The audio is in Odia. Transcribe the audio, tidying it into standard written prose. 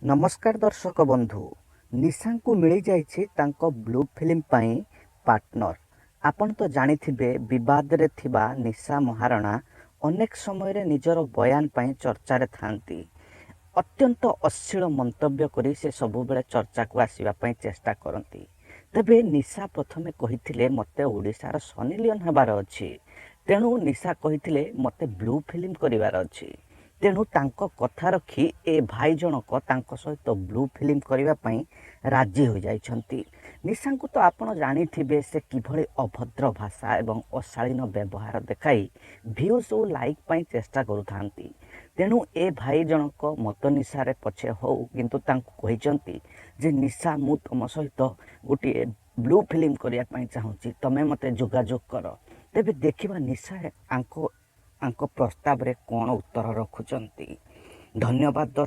ନମସ୍କାର ଦର୍ଶକ ବନ୍ଧୁ, ନିଶାଙ୍କୁ ମିଳିଯାଇଛି ତାଙ୍କ ବ୍ଲୁ ଫିଲ୍ମ ପାଇଁ ପାର୍ଟନର। ଆପଣ ତ ଜାଣିଥିବେ, ବିବାଦରେ ଥିବା ନିଶା ମହାରଣା ଅନେକ ସମୟରେ ନିଜର ବୟାନ ପାଇଁ ଚର୍ଚ୍ଚାରେ ଥାଆନ୍ତି। ଅତ୍ୟନ୍ତ ଅଶ୍ଳୀଳ ମନ୍ତବ୍ୟ କରି ସେ ସବୁବେଳେ ଚର୍ଚ୍ଚାକୁ ଆସିବା ପାଇଁ ଚେଷ୍ଟା କରନ୍ତି। ତେବେ ନିଶା ପ୍ରଥମେ କହିଥିଲେ, ମୋତେ ଓଡ଼ିଶାର ସନି ଲିଓନ୍ ହେବାର ଅଛି। ତେଣୁ ନିଶା କହିଥିଲେ, ମୋତେ ବ୍ଲୁ ଫିଲ୍ମ କରିବାର ଅଛି। ତେଣୁ ତାଙ୍କ କଥା ରଖି ଏ ଭାଇ ଜଣକ ତାଙ୍କ ସହିତ ବ୍ଲୁ ଫିଲ୍ମ କରିବା ପାଇଁ ରାଜି ହୋଇଯାଇଛନ୍ତି। ନିଶାଙ୍କୁ ତ ଆପଣ ଜାଣିଥିବେ, ସେ କିଭଳି ଅଭଦ୍ର ଭାଷା ଏବଂ ଅଶାଳୀନ ବ୍ୟବହାର ଦେଖାଇ ଭ୍ୟୁଜ୍ ଓ ଲାଇକ୍ ପାଇଁ ଚେଷ୍ଟା କରୁଥାନ୍ତି। ତେଣୁ ଏ ଭାଇ ଜଣକ ମଦ ନିଶାରେ ପଛେ ହଉ, କିନ୍ତୁ ତାଙ୍କୁ କହିଛନ୍ତି ଯେ ନିଶା, ମୁଁ ତୁମ ସହିତ ଗୋଟିଏ ବ୍ଲୁ ଫିଲ୍ମ କରିବା ପାଇଁ ଚାହୁଁଛି, ତୁମେ ମୋତେ ଯୋଗାଯୋଗ କର। ତେବେ ଦେଖିବା ନିଶା ଆଙ୍କ ପ୍ରସ୍ତାବରେ କ'ଣ ଉତ୍ତର ରଖୁଛନ୍ତି। ଧନ୍ୟବାଦ।